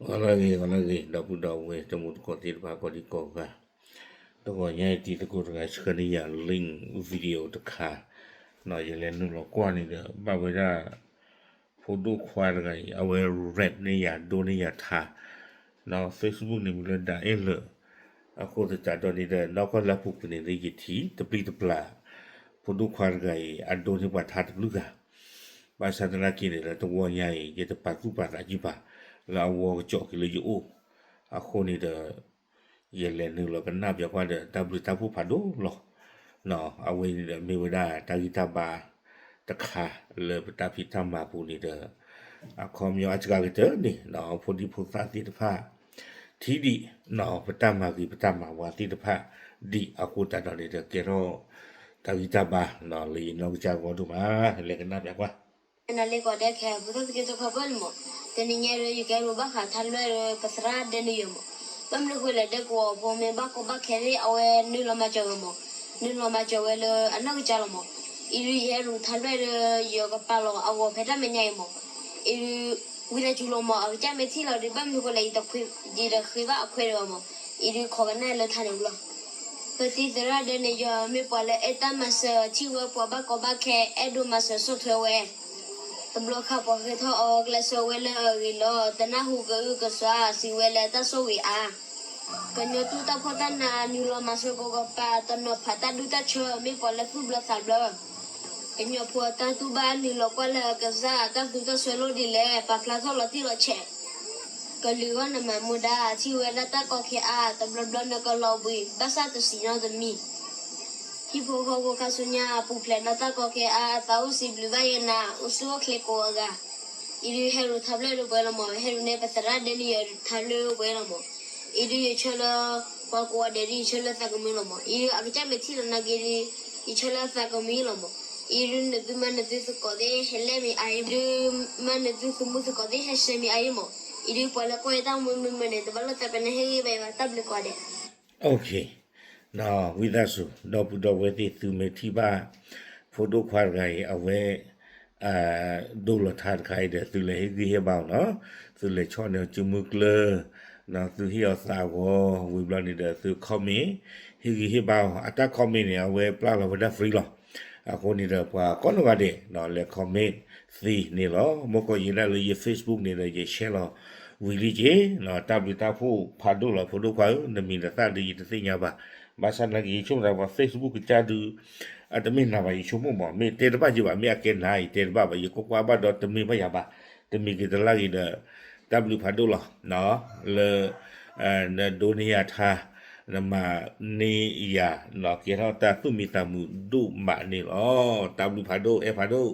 ဂီၤလၢအဂ့ၤ ဂီၤလၢအဂ့ၤ ဒီပုၢ်ဒီဝဲၢ်တံၤသကိးသ့ၣ်တဖၣ် ကိးဒံကိးဂၤ, တဂီၤညါအံၤ တံၤသကိးတဂၤဆှၢန့ၢ်ယၤ link video တခါ, ယလဲၤနုာ်လီၤကွၢ်န့ၣ်ဒီး ဘၣ်ဝဲဒၣ် ဖိဒိၣ်ခွါတဂၤအံၤ အဝဲ rap န့ၢ်ယၤ ဒိန့ၢ်ယၤထါ, ဒီး Facebook န့ၣ်မ့ၢ်လၢ ဒၣ်အဲၣ်လၢာ်, အဃိသတးဒီးန့ၣ်ဒီး နီၢ်ကီၢ်လၢအပူၤကွံာ်န့ၣ်ဒီး ယထံၣ်တပျံၤတပျၢ် ဖိဒိၣ်ခွါတဂၤအံၤ အဒိန့ၢ်ပှၤထါတဘျုးဂၤ, ဘၣ်ဆၣ်သနာ်က့န့ၣ်ဒီး တဂီၤညါအံၤ ယတပာ်သူၣ်ပာ်သးကံပာ် လၢအဝီကစီၣ်က့ၤလၢယအိၣ်, အဃိန့ၣ်ဒီး ယလဲၤနုာ်လီၤကနၣ်ပၠးကွၢ်ဒီး တၢ်ဘျုးတၢ်ဖှိၣ်ဖးဒိၣ်လီၤ. အဝဲန့ၣ်ဒီးမ့ၢ်ဝဲဒၣ်တၢ်ဂံၢ်တၢ်ဘါတခါလၢပတၢ်ဖံးတၢ်မၤပူၤန့ၣ်ဒီး အခီပညီအစှၤကတၢၢ်န့ၣ် ဖိဒံဖိသၣ်သ့ၣ်တဖၣ် ထံၣ်ဒံး ပတၢ်မၤဂ့ၤပတၢ်မၤဝါသ့ၣ်တဖၣ်ဒံးအဃိသတးဒီးန့ၣ်ဒီး ကဲထီၣ်တၢ်ဂံၢ်တၢ်ဘါလၢယနီၢ်ကစၢ်အဂီၢ်ဒိၣ်မး လဲၤကနၣ်ပၠးကွၢ် နလ့ကီးဒဲခဲ ပသီသက့တခီပၢၢ်န့ၣ်မး, တနံၤညါဒီး ယကဟဲရူၤဘၣ်ဃးထါလွဲၢ်ဒီး ပသရၣ်ဒဲန့ၣ်ယဲမး, ဘၣ်မနုၤဃိလဲၣ် ဒဲကဝီၤဖိမ့ၢ်ဘၣ်ကီဘၣ်ခဲသ့ၣ် အဝဲနုာ်လီၤမၤစၢၤဝဲမး, နုာ်လီၤမၤစၢၤဝဲလၢအနီၢ်ကစၢ်လီၤမး, အံၤဒုးယဟဲရူၤထါလွဲၢ်ဒီး ယကပာ်လီၤအဂီၤဖဲတၢ်မဲာ်ညါအံၤမး, အံၤဒုး ဝံသးစူၤလီၤမး အကစၢ်မ့ၢ်ထံၣ်လီၤဒီး ဘၣ်မနုၤဃိလဲၣ် ယတဃ့ဘၣ်အခွဲးဒီးဘၣ်မး, အံၤဒုးခိးကနၣ်လၢထါန့ၣ်ဝံၤလီၤ. ပသံသရၣ်ဒဲန့ၣ်ယဲ မ့ၢ်ပှၤလၢအဲၣ်တၢ်မၤစၢၤ ထံၣ်ဝဲပှၤဘၣ်ကီဘၣ်ခဲ အဲၣ်ဒိးမၤစၢၤဆီၣ်ထွဲဝဲ, တဘျီခါပှၤဃ့ထီၣ်အီၤ ကျဲးစၢးဝဲလၢအဂ့ၤလီၤ တနၢ်ဟူကအုကစွါ စံးဝဲလၢတၢ်ဆိၣ်ဂ့ၤအါ, ကညီတူၢ်တၢ်ဖှီၣ်တၢ်နး နုာ်လီၤမၤစၢၤကိးကပၤ တနီၤဖးတၢ်ဒူတၢ်ဆၢ မ့ၢ်ပှၤလၢသူၣ်ဘျၢသးဘျၢ ကညီဖိအတၢ်တူၢ်ဘၣ် နုာ်လီၤကွၢ်လၢအကစၢ် တၢ်သူတၢ်စွဲလိၣ်ဒ်လဲၣ် ပာ်ဖျါထီၣ်လီၤတံၢ်လီၤဆဲး, ကလုာ်ဂီၢ်နမၤမူဒါ ထံၣ်ဝဲဒၣ်တၢ်ကီခဲအါ တဘျီဘျီနကလီၤဘှံး ဘၣ်ဆၣ်တစံးညီတမံၤ ဟံၣ်ဖိဃီဖိခါဆူညါ ပူၤဖျဲးဒီးတၢ်ကီခဲအါ အသးအိၣ်စံးဘျုးဘၣ်ယဲနၤ အိၣ်ဆူၣ်အိၣ်ချ့ကိးဂၤ, အံၤဒုးဟဲရူၤထါလွဲၢ်ဒီးပှဲၤလီၤမး ဟဲရူၤန့ၢ်ပသရၣ်ဒဲန့ၣ်ယဲထါလွဲၢ်ပှဲၤလီၤမး, အံၤဒုးယဆၢလၢ ပှၤကိးဂၤဒဲးဒုးယဆၢလၢသးကမုာ်လီၤမး, အံၤဒုးအကစၢ်မ့ၢ်ထံၣ်လီၤနာ်က့ဒုး ယဆၢလၢသးကမုာ်လီၤမး, အံၤဒုးနသုမါနသုသကိးသ့ၣ်ဟဲလဲၣ်မ့ၢ်အါအံၤ ဒုးမါနသုသမူသကိးသ့ၣ်ဟဲရှဲမ့ၢ်အါအံၤမး, အံၤဒုးပှၤလၢကွၢ်ယတၢ်မုာ်မုာ်မုာ်န့ၣ် တဘၣ်လိာ်သးပန့ၣ် ဟ့ၣ်ဂံၢ်ဘါယၤဘၣ် တၢ်ဘျုးကိးဂၤဒဲး ဝံသးစူၤ ဒီပုၢ်ဒီဝဲၢ်သ့ၣ် သုမ့ၢ်ထံၣ်ဘၣ် ဖိဒိၣ်ခွါတဂၤအံၤ အဝဲ ဒိလီၤထါတခါအံၤဒီး သုလဲၤဟ့ၣ်ဂံၢ်ဟ့ၣ်ဘါအီၤနီၤ, သုလဲၤဆီၣ်န့ၢ်အီၤစုမုၢ်ကျၢၤ, သုဟ့ၣ်အီၤသးဂီၤ ဝံၤဘျီန့ၣ်ဒီး သု comment ဟ့ၣ်ဂံၢ်ဟ့ၣ်ဘါအီၤ, အတၢ် comment န့ၣ် အဝဲပျၢ်လီၤဝဲဒၣ် free လီၤ. အဃိန့ၣ်ဒီး ပှၤကိးနီၢ်ဂၤဒဲး လဲၤ comment သ့န့ၣ်လီၤ. မ့ၢ်ကီးယဲဒၣ်လၢယ Facebook န့ၣ်ဒီး ယ share လီၤဝံၤလံက့ၤ, တၢ်ဘျုးတၢ်ဖှိၣ်ဖးဒိၣ်လီၤ ဖိဒိၣ်ခွါဧၢ, နမံၤနသၣ်ဒီးယတသ့ၣ်ညါဘၣ်. ဘၣ်ဆၣ်သနာ်က့ ယဆိကမိၣ်သးပှၤ Facebook ကစၢ်ဒုး အတမ့ၢ်နၤဘၣ် ယဆိကမိၣ်မး, မ့ၢ်တဲတဘၣ်ယဘၣ်, မ့ၢ်အကဲနၤအံၤတဲတဘၣ်ဘၣ်, ယကွၢ်ကွၢ်ဘၣ်ဒီးတမ့ၢ်ဘၣ်ယၤဘၣ်, တမံၤက့ၤတလၢ်က့ၤဒီး တၢ်ဘျုးဖးဒိၣ်လီၤ လၢ နဒိန့ၢ်ယၤထါ, နမၤန့ၢ်ယၤ ကဲထီၣ်တၢ်သူၣ်မံသးမုာ်ဒိၣ်မးန့ၣ်လီၤ. တၢ်ဘျုးဖးဒိၣ် အဲၣ်ဖးဒိၣ်